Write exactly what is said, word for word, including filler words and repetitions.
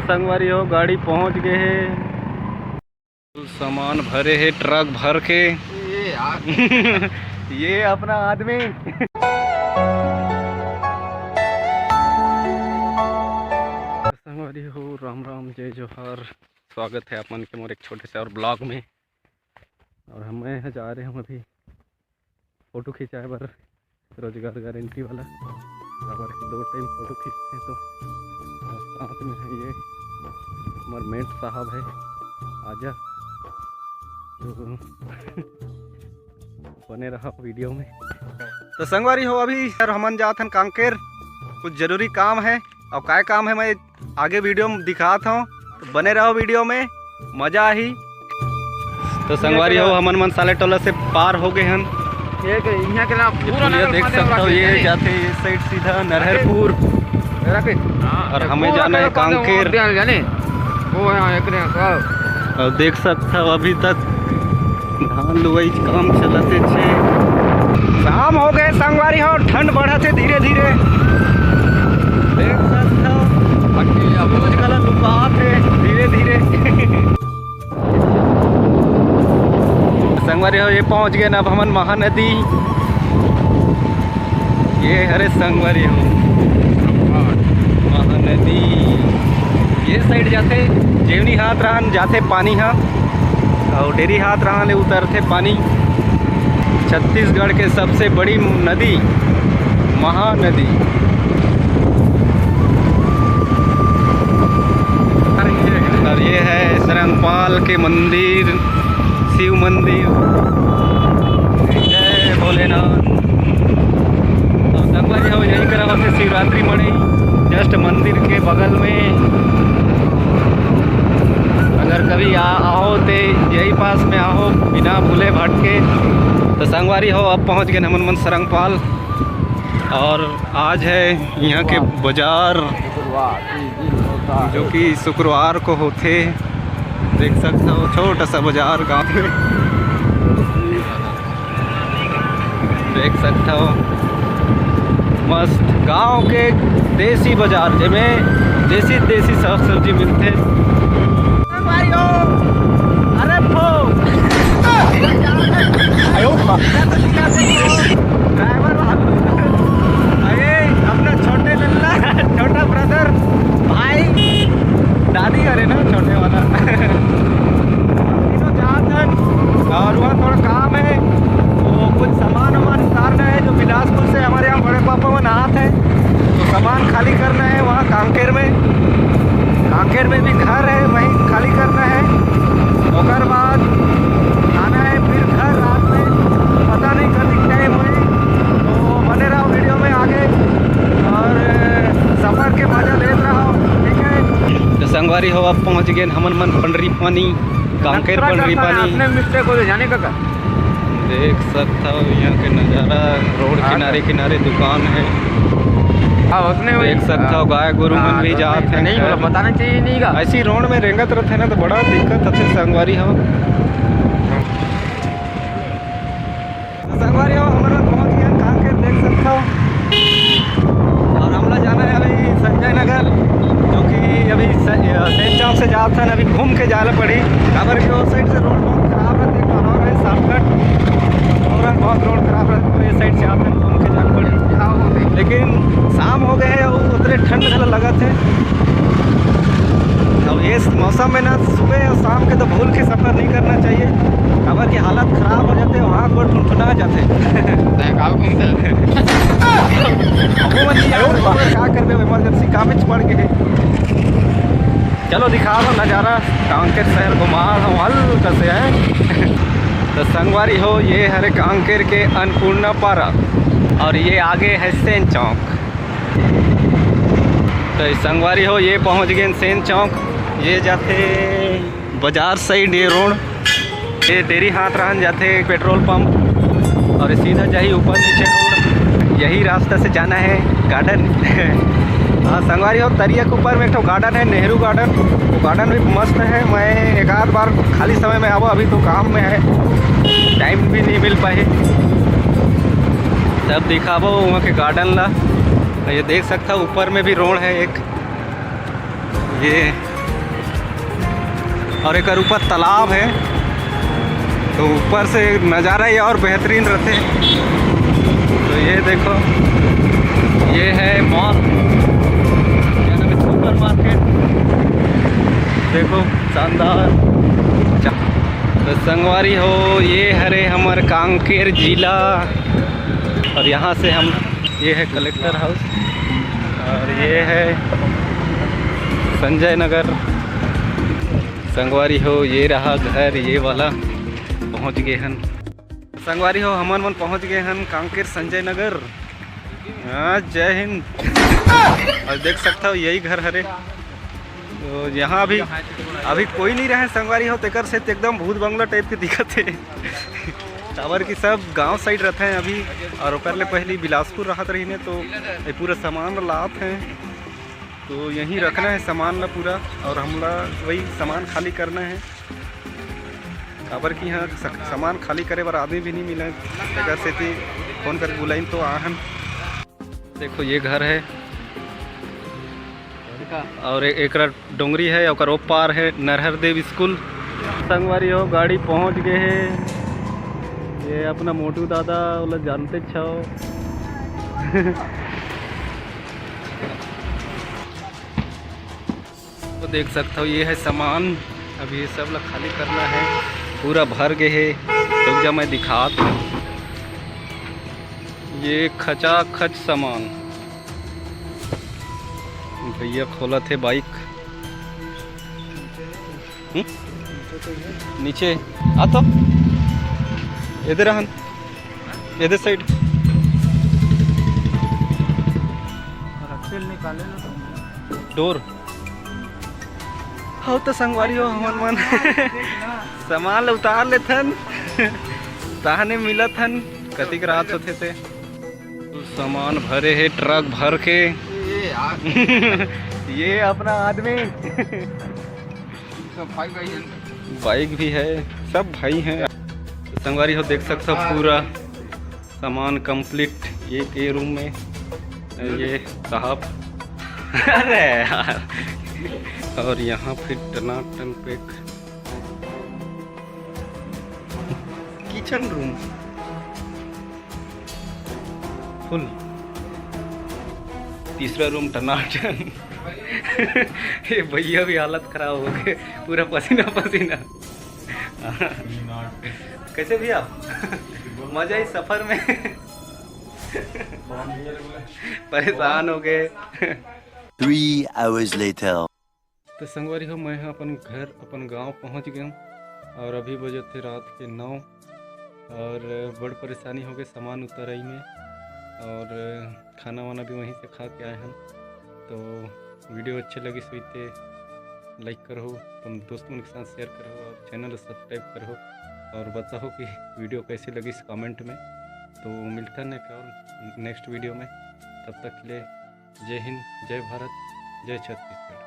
संगवारी हो, गाड़ी पहुंच गए हे। सामान भरे हे ट्रक भर के। ये यार। ये अपना आदमी। संगवारी हो, राम राम, जय जोहार। स्वागत है आप मन के मोर एक छोटे से और ब्लॉग में। और हम, मैं यहाँ जा रहे हूँ अभी फोटो खिंचाए बर, रोजगार गारंटी वाला। काबर कि दो टाइम फोटो खींचते हैं तो। और साथ में है ये हमारे मेंट साहब है, आजा। तो बने रहा वीडियो में। तो संगवारी हो, अभी सर हमन जात हन कांकेर, कुछ जरूरी काम है। और काय काम है मैं आगे वीडियो में दिखात हूँ, तो बने रहो वीडियो में, मजा आही। तो संगवारी हो, हमन मन साले टोला से पार हो गए हन। ये के, यहाँ के ना ये पूरा पुलिया नगर देख सकता हो, ये जाते ये साइड सीधा नरहरपुर। और हमें जाना है कांकेर। जाने वो है एकरे, और देख सकता हो अभी तक धान लुवई काम चलत हे छे। शाम हो गए संगवारी हो, ठंड बढ़त हे धीरे धीरे। देख सकत हो, सूरज घला लुकात हे धीरे धीरे। संगवारी हो, ये पहुंच गए ना अब हमन महानदी। ये हरे संगवारी हो, महानदी ये साइड जाथे, जेवनी हाथ रहन जाथे पानी हा, और डेरी हाथ रहन ले उतरथे पानी। छत्तीसगढ़ के सबसे बड़ी नदी महानदी। और ये है सरंगपाल के मंदिर, शिव मंदिर। जय भोलेनाथ। तो संगवारी हो, यही करा होथे शिवरात्रि मड़ई, जस्ट मंदिर के बगल में। अगर कभी आ, आओ ते यही पास में आओ, बिना भूले भटके। तो संगवारी हो, अब पहुंच गए हमन मन सरंगपाल, और आज है यहाँ के बाजार, जो कि शुक्रवार को होथे। देख सकता हो, छोटा सा बाजार गांव में। देख सकता हो, मस्त गांव के देसी बाजार, जेमे देसी देसी साग सब्जी मिलथे। भाई हो, अरे फो। आयो बा। ड्राइवर बाबू। अरे, अपना छोटे लल्ला, छोटा ब्रदर, भाई, दादी, अरे ना, छोटे वाला। तीनों जात हन और वहाँ थोड़ा काम है, वो कुछ सामान वामान उतारना है, जो बिलासपुर से हमारे यहाँ बड़े पापा मन आत है, तो सामान खाली करना है वहाँ कांकेर में। कांकेर में भी घर है, वहीं खाली करना है। ओकर बाद आना है फिर घर रात में, पता नहीं कति टाइम होही, तो बने रहो वीडियो में आगे और सफर के मजा लेत रहो, ठीक है। तो संगवारी हो, अब पहुंच गए हमन मन पंडरी पानी, कांकेर पंडरी पानी। अपने मिस्टेक हो जाने का। देख सकता हो यहाँ के नज़ारा, रोड किनारे किनारे दुकान है। हाँ, उसने वही, देख सकता हो, गाय गोरू मन भी जात हैं, नहीं, बोला, बताना चाहिए नहीं का। ऐसी रोड में रेंगत रहते ना, तो बड़ा दिक्कत होथे संगवारी हो। संगवारी हो, हमन पहुंच गए कांकेर, देख सकता हो। और हमला जाना है अभी संजय नगर, जो कि अभी स-, सेंट चौक से जात हन, अभी घूम के जाना पड़ी, काबर के वो साइड से रोड बहुत खराब रहते, कहाँ है शॉर्टकट, और बहुत रोड खराब रहते, तो ये साइड से आते हैं, घूम के जाना पड़ी। लेकिन शाम हो गए है, वो उतरे ठंड घला लगत है। अब ये मौसम में ना, सुबह और शाम के तो भूल के सफर नहीं करना चाहिए, काबर की हालत खराब हो जाते, वहाँ गोड़ ठुनठुना जाते। का करबे, इमरजेंसी काम में पड़ गए। चलो दिखा दो नज़ारा, कांकेर शहर घुमा दो हल्का से, है। तो संगवारी हो, ये हरे कांकेर के अन्नपूर्णा पारा और ये आगे है सेन चौक। तो संगवारी हो, ये पहुँच गए सेन चौक। ये जाथे बाजार साइड ये रोड, ये डेरी हाथ रहन जाथे पेट्रोल पंप और सीधा जाही ऊपर नीचे रोड। यही रास्ता से जाना है गार्डन। हाँ संगवारी हो, तरिया के ऊपर में एक ठो गार्डन है, नेहरू गार्डन। वो गार्डन भी मस्त है। मैं एक आध बार खाली समय में आवा, अभी तो काम में है, टाइम भी नहीं मिल पाए। तब दिखाबो वहाँ के गार्डन ला। ये देख सकता हो, ऊपर में भी रोड है एक। ये और एकर ऊपर तालाब है, तो ऊपर से नज़ारा ये और बेहतरीन रहते। तो ये देखो, ये है मॉल, क्या नाम है, सुपर मार्केट। देखो, शानदार। तो संगवारी हो, ये हरे हमर कांकेर जिला, और यहाँ से हम, ये है कलेक्टर हाउस और ये है संजय नगर। संगवारी हो, ये रहा घर, ये वाला। पहुँच गए हन संगवारी हो, हमन मन पहुँच गए हन कांकेर संजय नगर। हाँ, जय हिंद। और देख सकता हो, यही घर हरे। तो यहाँ अभी, अभी कोई नहीं रहे संगवारी हो, तेकर से एकदम भूत बंगला टाइप के दिखत है। काबर कि सब गांव साइड रहते हैं अभी, और ओकर ले पहले बिलासपुर रहत रही ने, तो ये पूरा सामान लात हैं, तो यहीं रखना है सामान ला पूरा, और हमला वही सामान खाली करना है। काबर कि यहाँ स-, सामान खाली करे बर आदमी भी नहीं मिले, तेकर सेती फोन करके बुलाइन तो आहन। देखो, ये घर है और ए-, एकरा डोंगरी है, ओकर ओ पार है नरहर देव स्कूल। संगवारी हो, गाड़ी पहुँच गए है। ये अपना मोटू दादा, ओला जानते छो। तो देख सकता हो, ये है सामान, अभी ये सब ला खाली करना है, पूरा भर गए है। रुक जा, मैं दिखात हूँ, ये खचाखच सामान। भैया खोलत हे बाइक। हम्म? नीचे आ तो, इधर रहन, इधर साइड। डोर। हो तो संगवारी हो, हमन मन सामान ल उतार लेथन, ताहने मिलत हन, कतिक रात होथे ते। सामान भरे हे ट्रक भर के। ये अपना आदमी। बाइक भी है, सब भाई हैं। संगवारी हो, देख सकते हो पूरा सामान कंप्लीट। ये के रूम में ये साहब। अरे यार। और यहाँ फिर टनाटन पैक। किचन रूम फुल, तीसरा रूम टनाटन। ये भैया भी हालत खराब हो गए, पूरा पसीना पसीना। कैसे भैया? मजा आई सफर में? परेशान हो गए। Three hours later. तो संगवारी हो, मैं ह अपन घर, अपन गांव पहुंच गए हूं और अभी बजत हे रात के नौ। और बड़ परेशानी हो गए सामान उतराई में, और खाना वाना भी वहीं से खा के आए हैं। तो वीडियो अच्छे लगिस होई ते लाइक करहो, तुम दोस्त मन के साथ शेयर करहो और चैनल सब्सक्राइब करहो और बताहो कि वीडियो कैसे लगिस कमेंट में। तो मिलता है एक और नेक्स्ट वीडियो में, तब तक के लिए जय हिंद, जय भारत, जय छत्तीसगढ़।